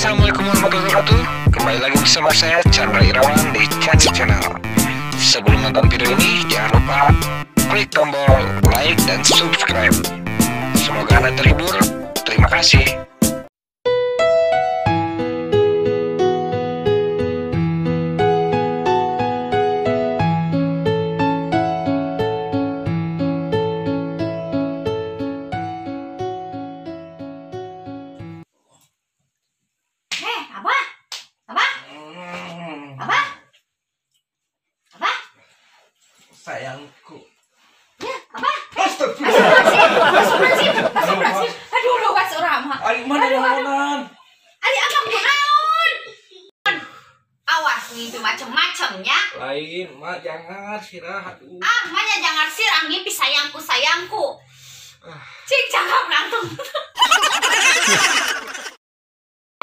Assalamualaikum warahmatullahi wabarakatuh. Kembali lagi bersama saya Chandra Irawan di Chandra Channel. Sebelum nonton video ini, jangan lupa klik tombol like dan subscribe. Semoga Anda terhibur. Terima kasih. Sayangku. Ya, apa? Astagfirullahaladzim. Aduh, luas orang mah. Ari mana naonan? Ari abang kunaon? Awas ngimpi macem-macemnya. Lain, mak jangan sirah aduh. Ah, maknya jangan sirah ngimpi sayangku sayangku. Cing cakap langsung.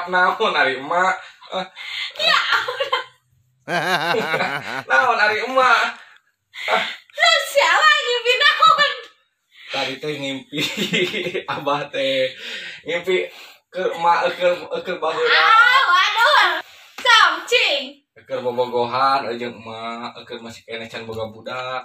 Naon ari emak? Ya. Naon ari emak? Lu siapa ngimpi naon? Tadi teh ngimpi abah teh ngimpi ke emak keur baheula. Ah, waduh. Sam cing. Keur bobogohan jeung emak, keur masih keneh can boga budak.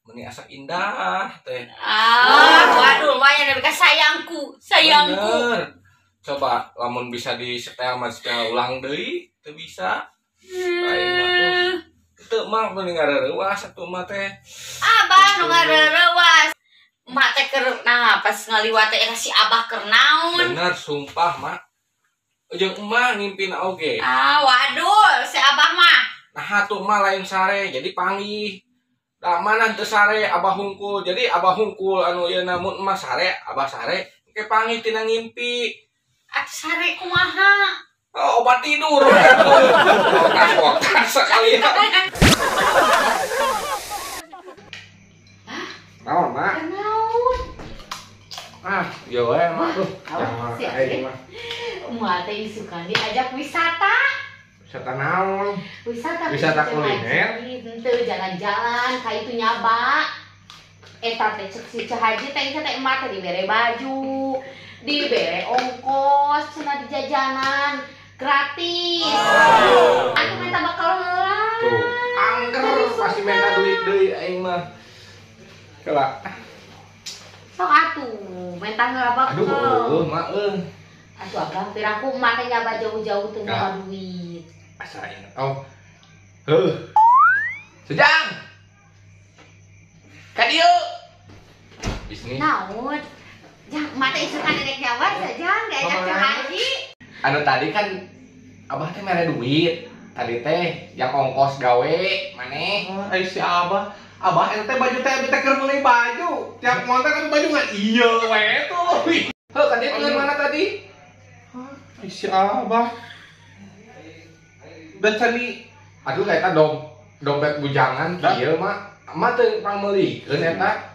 Meni asa indah teh. Ah, waduh, lumayan nepi ka sayangku, sayangku. Bener. Coba lamun bisa disetel mah setel ulang deui, teu bisa. Lain mah tuh. Teu mah nu ngareurewas atuh mah teh. Abah nu ngareurewas. Mak teh keur nah pas ngaliwat teh si abah keur naon. Bener sumpah mak. Jeung emak ngimpina oge. Ah waduh si abah mah. Nah atuh mah lain sare jadi panggih. Da mana teu sare abah hungkul. Jadi abah hungkul anu ieu namun emak sare abah sare engke panggih tina ngimpi. Atuh sare kumaha? Oh, obat tidur. Otak sekali. Naon, Mak? Naon? Ah, ya we, Mak tuh. Jangan aing mah. Emak teh isukan diajak wisata. Wisata naon? Wisata kuliner. Henteu jalan-jalan ka itu nyaba. Eta teh cek si Ceu Haji teh teh emak teh dibere baju, dibere ongkos, cenah di jajanan gratis. Aku minta bakal heula. Tuh, angker pasti minta duit deui aing mah. Kela. Sok atuh, minta heula bakal. Aduh, mak euy. Atuh abang piraku emak teh nyaba jauh-jauh teu nyawa duit. Asa inget. Oh. Heuh. Sejang. Ka dieu. Bisnis. Naon? Jang, emak teh isukan dedek nyawa sajang diajak Ceu Haji. Anu tadi kan abah teh mere duit. Tadi teh yang ongkos gawe maneh. Ai si abah. Abah eta teh baju teh abi teh keur meuli baju. Tiap monten kan baju ngan ieu we tuh. Heuh, tadi dengan mana tadi? Ai si abah. Da cani aduh eta dompet bujangan kieu mah. Emak teu pangmeulikeun eta.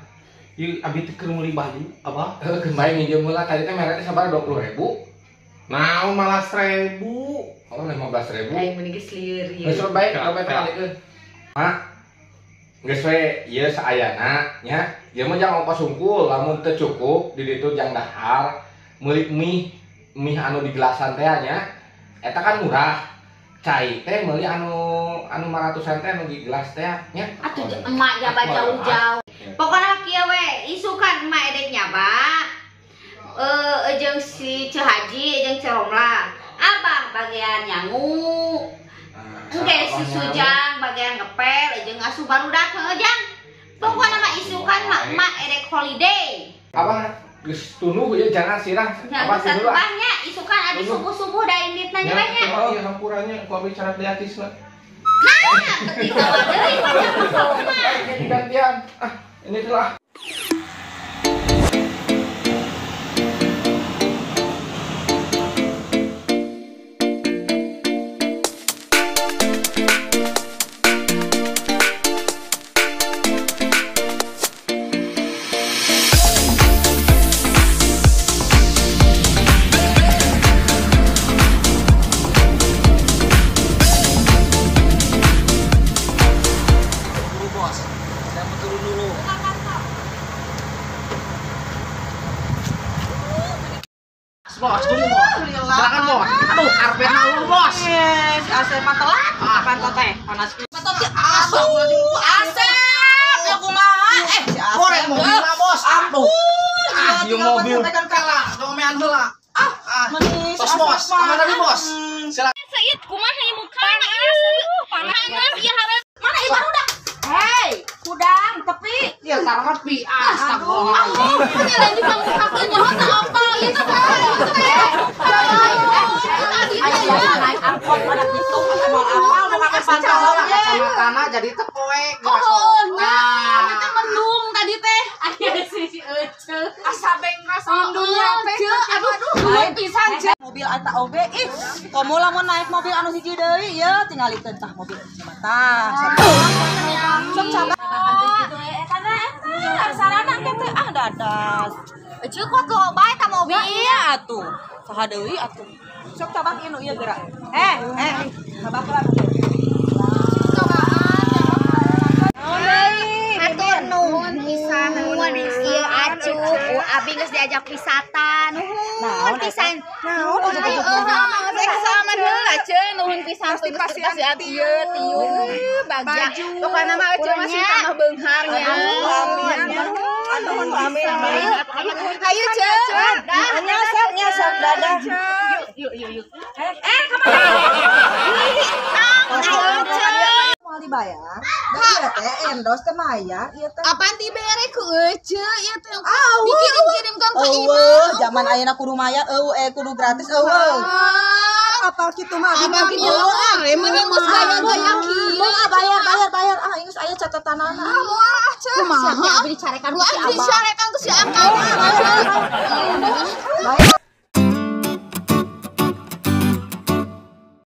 Ieu abi teh keur meuli baju, abah. Heuh, keun bae nginjem heula tadi teh mere teh sabaraha 20.000. Nah, malah 1.000. Oh, 15.000. Aing mending geus lieur ieu. Geus bae dompet teh alikeun. Mak. Geus we ieu saayana nya. Ieu mah jang ongkos hungkul, lamun teu cukup di ditu jang dahar meuli mie anu di gelasan teh nya. Eta kan murah. Cai teh meuli anu 500-an teh anu di gelas teh nya. Atuh emak nyaba jauh-jauh. Pokona kieu we, isukan emak edek nyaba. Jeung si Ceu Haji jeung Ceu Romlah. Abah bagian nyangu. Engke si Sujang bagian ngepel jeung ngasuh barudak heuh jang. Pokona mah isukan mak edek holiday. Abah geus tunuh ieu jangan sirah. Abah tunuh lah nya isukan abi subuh-subuh da inditna nya we nya. Oh, iya hampuranya ku abi cara diatisna. Nah, ketika deui mah gantian. Ah, ini telah. Bos, saya mau turun dulu. Bos, tunggu bos. Silakan bos. Aduh, karpetna lu bos. Yes, Asep mah telat. Kapan kok teh? Panas. Aduh, Asep, ya kumaha? Korek mobil bos. Aduh. Ah, ieu mobil. Kalah, domean heula. Ah, Manis. Tos bos, kamana di bos? Silakan. Seuit kumaha ieu mukana ieu? Panas ieu hareup. Mana ieu barudak? Hei, kudang tepi. Ya tarapi, astagfirullahaladzim. Aduh, juga mukakeun nyaho teh apa ieu teh. Ayo naik angkot pada kitu moal apal mau pakai pantau kacamatana jadi tepoek. Oh, nya. Teh mendung tadi teh. Aya si Ece. Asa bengras dunya teh. Aduh, nuhun pisan Ceu. Mobil eta oge ih, komo lamun naik mobil anu hiji deui ieu tingalikeun tah mobil tah. Sok coba. Kitu eta na eta sarana teh ah dadas. Ece kuat loba eta mobil. Iya atuh. Saha deui atuh. Sok tabak ieu nu ieu geura. Tabak lah. Hatur nuhun pisan nuhun ieu acu ku abi geus diajak wisata nuhun pisan. Naon ujug-ujug Salaman heula Ceu, nuhun pisan tuh geus dipasihan ieu tiung bagja. Pokona mah Ece masih tambah beunghar nya. Amin. Amin. Amin. Hayu Ceu. Dah. Nyasap nyasap dadah. Yuk yuk yuk. Kemana? Ayo Ceu. Moal dibayar. Da ieu teh endorse teh mayar ieu teh. Apaan dibere ku Ece ieu teh dikirim-kirimkan ka imah. Eueuh, zaman ayeuna kudu mayar eueuh kudu gratis eueuh. Apal kitu mah abi mah kitu ah, mending geus gaya-gaya kieu. Ah, bayar bayar bayar ah geus aya catatanana. Ah moal ah Ceu. Siap abi dicarekan ku si Abah. Abah. Dicarekan ku si Akang. Bayar.